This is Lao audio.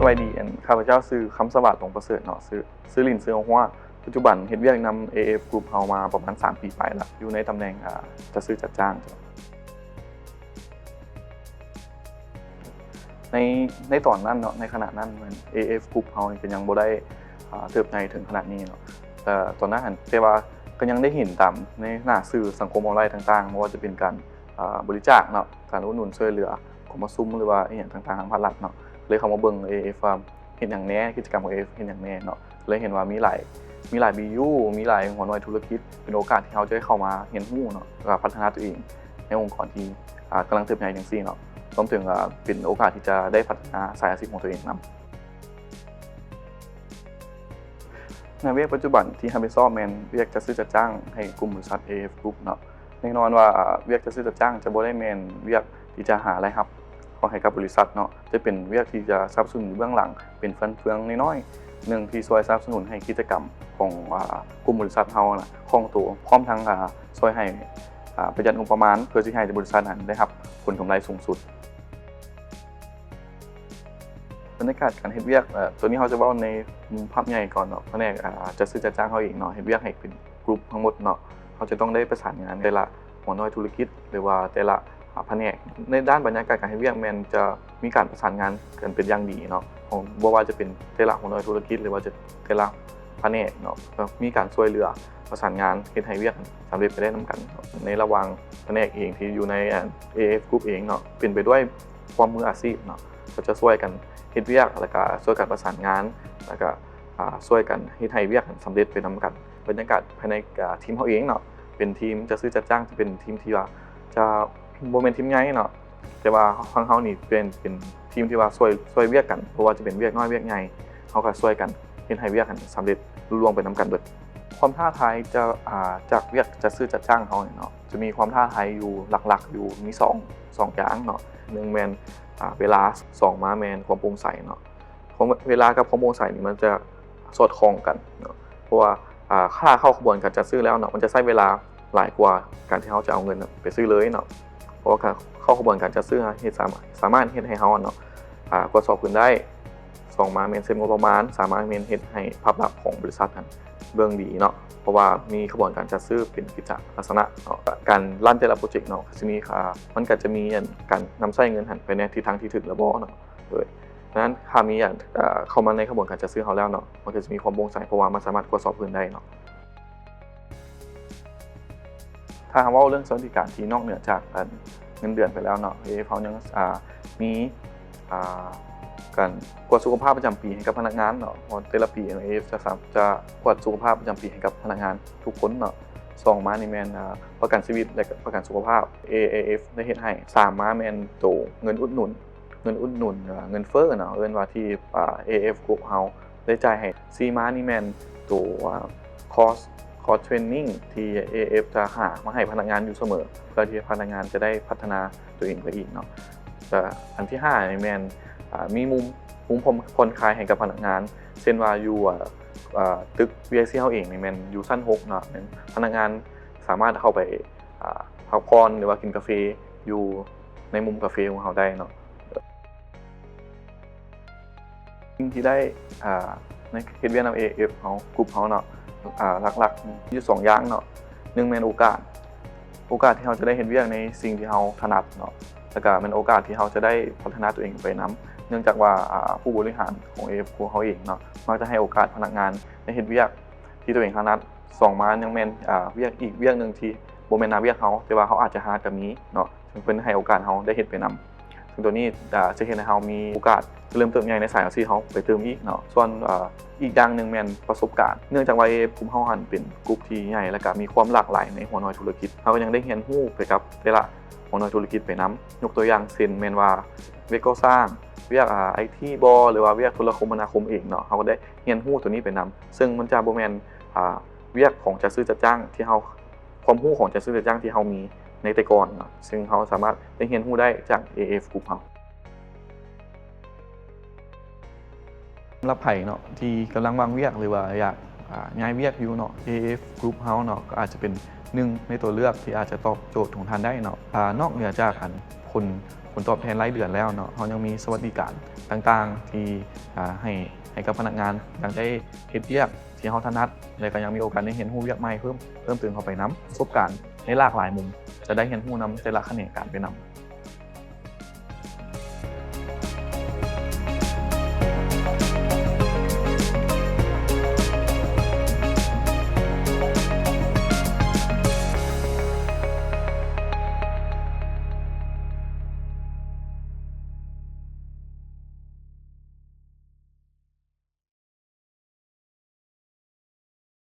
ສະບາຍດີ ອັນ ຂ້າພະເຈົ້າຊື່ ຄຳສະຫວາດ ລົງປະເສີດເນາະ ຊື່ ຊື່ຫຼິ້ນ ຊື່ຫົວ. ປັດຈຸບັນເຮັດວຽກນຳ ເອເອັຟ Group ເຮົາມາປະມານສາມປີປາຍລະ ຢູ່ໃນຕຳແໜ່ງ ອາ ຈັດຊື້ຈັດຈ້າງ. ໃນ ໃນຕອນນັ້ນເນາະ ໃນຂະນະນັ້ນ ເອເອັຟ Group ເຮົານີ້ກໍຍັງບໍ່ໄດ້ ອາ ເຕີບໃຫຍ່ເຖິງຂະໜາດນີ້ເນາະ. ແຕ່ຕອນນັ້ນຫັ້ນ ແຕ່ວ່າກໍຍັງໄດ້ເຫັນຕາມໃນໜ້າສື່ສັງຄົມອອນລາຍຕ່າງໆ ບໍ່ວ່າຈະເປັນການ ອາ ບໍລິຈາກເນາະ, ການອຸດໜູນຊ່ວຍເຫຼືອກອງປະຊຸມ ຫຼືວ່າອີ່ຫຍັງຕ່າງໆ ທາງພາກລັດເນາະ. ເລີຍເຂົ້າມາເບິ່ງ ເອເອັຟ ວ່າເຮັດຫຍັງແດ່, ກິດຈະກຳຂອງ ເອເອັຟ ເຮັດຫຍັງແດ່ເນາະ. ເລີຍເຫັນວ່າມີຫຼາຍ ມີຫຼາຍ BU ມີຫຼາຍຫົວໜ່ວຍທຸລະກິດ ເປັນໂອກາດທີ່ເຮົາຈະໄດ້ເຂົ້າມາຮຽນຮູ້ເນາະ ແລ້ວກໍພັດທະນາຕົວເອງໃນອົງກອນທີ່ ອາ ກຳລັງເຕີບໃຫຍ່ຈັ່ງຊີ້ເນາະ. ລວມເຖິງ ອາ ເປັນໂອກາດທີ່ຈະໄດ້ພັດທະນາສາຍອາຊີບຂອງຕົວເອງນຳ. ງານວຽກປັດຈຸບັນທີ່ຮັບຜິດຊອບແມ່ນວຽກຈັດຊື້ຈັດຈ້າງໃຫ້ກຸ່ມບໍລິສັດ ເອເອັຟ Group ເນາະ. ແນ່ນອນວ່າ ອາ ວຽກຈັດຊື້ຈັດຈ້າງຈະບໍ່ໄດ້ແມ່ນວຽກທີ່ຈະຫາລາຍຮັບເຂົ້າໃຫ້ກັບບໍລິສັດເນາະ, ຈະເປັນວຽກທີ່ຈະສະໜັບສະໜູນຢູ່ເບື້ອງຫຼັງ ເປັນຟັນເຟືອງນ້ອຍໆໜຶ່ງ ທີ່ຊ່ວຍສະໜັບສະໜູນໃຫ້ກິດຈະກຳຂອງ ອາ ກຸ່ມບໍລິສັດເຮົານະຄ່ອງໂຕ, ພ້ອມທັງ ອາ ຊ່ວຍໃຫ້ ອາ ປະຢັດງົບປະມານ ເພື່ອຊິໃຫ້ບໍລິສັດນັ້ນໄດ້ຮັບຜົນກຳໄລສູງສຸດ. ບັນຍາກາດການເຮັດວຽກ ເອີ ໂຕນີ້ເຮົາຈະເວົ້າໃນມຸມພາບໃຫຍ່ກ່ອນເນາະ, ພະແນກ ອາ ຈັດຊື້ຈັດຈ້າງເຮົາເອງເນາະ ເຮັດວຽກໃຫ້ເປັນ Group ທັງໝົດເນາະ. ເຮົາຈະຕ້ອງໄດ້ປະສານງານແຕ່ລະຫົວໜ່ວຍທຸລະກິດ ຫຼືວ່າແຕ່ລະ ອາ ພະແນກ. ໃນດ້ານບັນຍາກາດການເຮັດວຽກແມ່ນຈະມີການປະສານງານກັນເປັນຢ່າງດີເນາະ, ບໍ່ວ່າຈະເປັນແຕ່ລະຫົວໜ່ວຍທຸລະກິດ ຫຼືວ່າຈະແຕ່ລະພະແນກເນາະ, ກໍມີການຊ່ວຍເຫຼືອປະສານງານ ເຮັດໃຫ້ວຽກສຳເລັດໄປໄດ້ນຳກັນເນາະ. ໃນລະຫວ່າງພະແນກເອງທີ່ຢູ່ໃນ ອາ ເອເອັຟ Group ເອງເນາະ ເປັນໄປດ້ວຍຄວາມມືອາຊີບເນາະ, ເຂົາຈະຊ່ວຍກັນເຮັດວຽກ ແລ້ວກະຊ່ວຍກັນປະສານງານ ແລ້ວກະ ອາ ຊ່ວຍກັນເຮັດໃຫ້ວຽກສຳເລັດໄປນຳກັນ. ບັນຍາກາດພາຍໃນ ອາ ທີມເຮົາເອງເນາະ ເປັນທີມຈັດຊື້ຈັດຈ້າງ ຈະເປັນທີມທີ່ວ່າຈະບໍ່ແມ່ນທີມໃຫຍ່ເນາະ, ແຕ່ວ່າທາງເຮົານີ້ເປັນ ເປັນທີມທີ່ວ່າຊ່ວຍ ຊ່ວຍວຽກກັນ ບໍ່ວ່າຈະເປັນວຽກນ້ອຍວຽກໃຫຍ່ ເຮົາກໍຊ່ວຍກັນເຮັດໃຫ້ວຽກຫັ້ນສຳເລັດລຸລ່ວງໄປນຳກັນເບິດ. ຄວາມທ້າທາຍຈະ ອາ ຈາກວຽກຈັດຊື້ຈັດຈ້າງເຮົານີ້ເນາະ ຈະມີຄວາມທ້າທາຍຢູ່ຫຼັກໆຢູ່ມີສອງ ສອງຢ່າງເນາະ, ໜຶ່ງແມ່ນ ອາ ເວລາ, ສອງມາແມ່ນຄວາມໂປ່ງໃສເນາະ. ເວລາກັບຄວາມໂປ່ງໃສນີ້ມັນຈະສອດຄ່ອງກັນເນາະ, ເພາະວ່າ ອາ ຖ້າເຂົ້າຂະບວນການຈັດຊື້ແລ້ວເນາະ ມັນຈະໃຊ້ເວລາຫຼາຍກວ່າການທີ່ເຮົາຈະເອົາເງິນໄປຊື້ເລີຍເນາະ, ເພາະວ່າເຂົ້າຂະບວນການຈັດຊື້ເຮັດ ສາມາດ ສາມາດເຮັດໃຫ້ເຮົາເນາະ ອາ ກວດສອບຄືນໄດ້, ສອງມາແມ່ນເຊັດງົບປະມານ, ສາມມາແມ່ນເຮັດໃຫ້ພາບລັກຂອງບໍລິສັດຫັ້ນເບິ່ງດີເນາະ, ເພາະວ່າມີຂະບວນການຈັດຊື້ເປັນກິດຈະລັກສະນະເນາະ. ການຣັນແຕ່ລະໂປຣເຈັກເນາະ ກໍຈະມີ ອາ ມັນກໍຈະມີ ອັນ ການນຳໃຊ້ເງິນຫັ້ນໄປໃນທິດທາງທີ່ຖືກແລ້ວບໍ່ເນາະ. ໂດຍ ສະນັ້ນ ຖ້າມີ ອາ ເຂົ້າມາໃນຂະບວນການຈັດຊື້ເຮົາແລ້ວເນາະ ມັນກໍຈະມີຄວາມໂປ່ງໃສ ເພາະວ່າມັນສາມາດກວດສອບຄືນໄດ້ເນາະ. ຖ້າເຮົາເວົ້າເລື່ອງສະຫວັດດີການທີ່ນອກເໜືອຈາກ ອັນ ເງິນເດືອນໄປແລ້ວເນາະ ເອເອັຟ ເຮົາຍັງ ອາ ມີ ອາ ການກວດສຸຂະພາບປະຈຳປີໃຫ້ກັບພະນັກງານເນາະ, ເພາະແຕ່ລະປີ ເອເອັຟ ຈະ ຈະກວດສຸຂະພາບປະຈຳປີໃຫ້ກັບພະນັກງານທຸກຄົນເນາະ. ສອງມານີ້ແມ່ນ ອາ ປະກັນຊີວິດ ແລະ ກະປະກັນສຸຂະພາບ. ເອເອັຟ ໄດ້ເຮັດໃຫ້. ສາມມາແມ່ນໂຕເງິນອຸດໜູນ ເງິນອຸດໜູນ ເອີ ເງິນເຟີ້ເນາະ ເອີ້ນວ່າທີ່ ອາ ເອເອັຟ Group ເຮົາໄດ້ຈ່າຍໃຫ້. ສີ່ມານີ້ແມ່ນໂຕ ອາ ຄອສ ຄອສເທຣນນິງ ທີ່ ເອເອັຟ ຈະຫາມາໃຫ້ພະນັກງານຢູ່ສະເໝີ ເພື່ອທີ່ພະນັກງານຈະໄດ້ພັດທະນາຕົວເອງໄປອີກເນາະ. ແລະ ອັນທີຫ້ານີ້ແມ່ນ ອາ ມີມຸມ ມຸມຜ່ອນ ຜ່ອນຄາຍໃຫ້ກັບພະນັກງານ ເຊັ່ນວ່າຢູ່ ອາ ອາ ຕຶກ ວີໄອຊີ ເຮົາເອງນີ້ແມ່ນຢູ່ຊັ້ນຫົກເນາະ, ພະນັກງານສາມາດເຂົ້າໄປ ອາ ພັກຜ່ອນ ຫຼືວ່າກິນກາເຟຢູ່ໃນມຸມກາເຟຂອງເຮົາໄດ້ເນາະ. ສິ່ງທີ່ໄດ້ ອາ ໃນເຮັດວຽກນຳ ເອເອັຟ ເຮົາ Group ເຮົາເນາະ ອາ ຫຼັກໆມີຢູ່ສອງຢ່າງເນາະ. ໜຶ່ງແມ່ນໂອກາດ ໂອກາດທີ່ເຮົາຈະໄດ້ເຮັດວຽກໃນສິ່ງທີ່ເຮົາຖະໜັດເນາະ, ແລ້ວກະແມ່ນໂອກາດທີ່ເຮົາຈະໄດ້ພັດທະນາຕົວເອງໄປນຳ ເນື່ອງຈາກວ່າ ອາ ຜູ້ບໍລິຫານຂອງ ເອເອັຟ Group ເຮົາເອງເນາະ ມັກຈະໃຫ້ໂອກາດພະນັກງານໄດ້ເຮັດວຽກທີ່ຕົວເອງຖະໜັດ. ສອງມາຍັງແມ່ນ ອາ ວຽກ ອີກວຽກໜຶ່ງທີ່ບໍ່ແມ່ນໜ້າວຽກເຮົາ ແຕ່ວ່າເຮົາອາດຈະຫາກໍມີເນາະ, ເພິ່ນໃຫ້ໂອກາດເຮົາໄດ້ເຮັດໄປນຳ. ເຊິ່ງໂຕນີ້ ອາ ຈະເຮັດໃຫ້ເຮົາມີໂອກາດຈະເລີ່ມເຕີບໃຫຍ່ໃນສາຍອາຊີບເຮົາໄປຕື່ມອີກເນາະ. ສ່ວນ ອາ ອີກຢ່າງໜຶ່ງແມ່ນປະສົບການ ເນື່ອງຈາກວ່າ ເອເອັຟ Group ເຮົາຫັ້ນເປັນ Group ທີ່ໃຫຍ່ ແລ້ວກະມີຄວາມຫຼາກຫຼາຍໃນຫົວໜ່ວຍທຸລະກິດ, ເຮົາກໍຍັງໄດ້ຮຽນຮູ້ໄປກັບແຕ່ລະຫົວໜ່ວຍທຸລະກິດໄປນຳ. ຍົກຕົວຢ່າງເຊັ່ນແມ່ນວ່າວຽກກໍ່ສ້າງ, ວຽກ ອາ ໄອທີບໍ ຫຼືວ່າວຽກໂທລະຄົມມະນາຄົມເອງເນາະ, ເຮົາກໍໄດ້ຮຽນຮູ້ໂຕນີ້ໄປນຳ, ເຊິ່ງມັນຈະບໍ່ແມ່ນ ອາ ວຽກຂອງຈັດຊື້ຈັດຈ້າງທີ່ເຮົາ ຄວາມຮູ້ຂອງຈັດຊື້ຈັດຈ້າງທີ່ເຮົາມີໃນແຕ່ກ່ອນເນາະ, ເຊິ່ງເຮົາສາມາດໄດ້ຮຽນຮູ້ໄດ້ຈາກ ເອເອັຟ Group ເຮົາ. ສຳລັບໃຜເນາະທີ່ກຳລັງຫວ່າງວຽກ ຫຼືວ່າຢາກ ອາ ຍ້າຍວຽກຢູ່ເນາະ, ເອເອັຟ Group ເຮົາເນາະ ກໍອາດຈະເປັນໜຶ່ງໃນຕົວເລືອກທີ່ອາດຈະຕອບໂຈດຂອງທ່ານໄດ້ເນາະ. ອາ ນອກເໜືອຈາກອັນໂພ ຜົນ ຜົນຕອບແທນລາຍເດືອນແລ້ວເນາະ ເຮົາຍັງມີສະຫວັດດີການຕ່າງໆ ທີ່ ອາ ໃຫ້ ໃຫ້ກັບພະນັກງານ ຍັງໄດ້ເຮັດວຽກທີ່ເຮົາຖະໜັດ ແລະ ກໍຍັງມີໂອກາດໄດ້ຮຽນຮູ້ວຽກໃໝ່ເພີ່ມ ເພີ່ມຕື່ມເຂົ້າໄປນຳ ປະສົບການໃນຫຼາກຫຼາຍມຸມ ຈະໄດ້ຮຽນຮູ້ນຳແຕ່ລະຂະແໜງການໄປນຳ.